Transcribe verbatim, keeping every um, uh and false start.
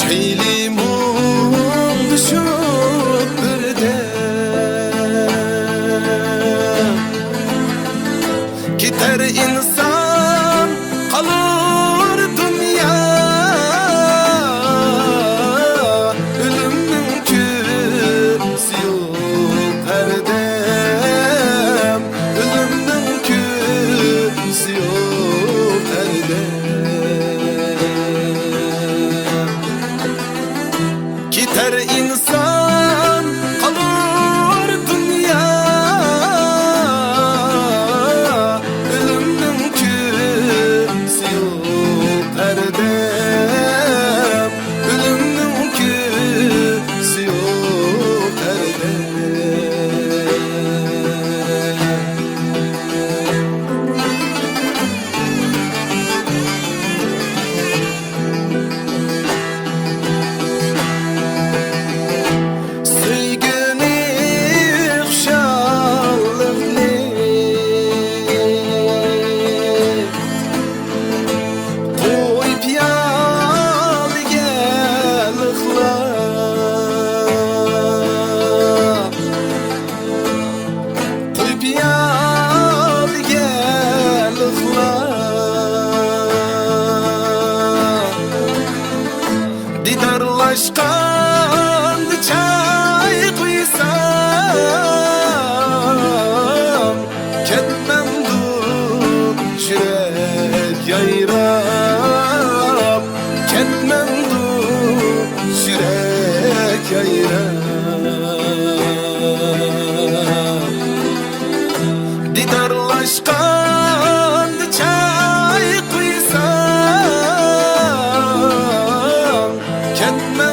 خېلى مۇڭدىشىپ بىردەم، كېتەر ئىنسان، قالۇر دۇنيا. ئۆلۈمنىڭ كۈلكىسى يوق ھەردەم، ئۆلۈمنىڭ كۈلكىسى يوق ھەردەم. كېتەر ئىنسان، قالۇر دۇنيا. ئۆلۈمنىڭ كۈلكىسى يوق ھەردەم، ئۆلۈمنىڭ كۈلكىسى يوق ھەردەم. سۆيگۈنى، خۇشاللىقنى قويۇپ يالغۇزلۇقلار، قويۇپ يالغۇزلۇقلار. دىدارلاشقاندا چايقىسام، كەتمەمدۇ يۈرەك يايراپ، كەتمەمدۇ يۈرەك يايراپ. دىدارلاشقاندا چايقىسام، كەتمەمدۇ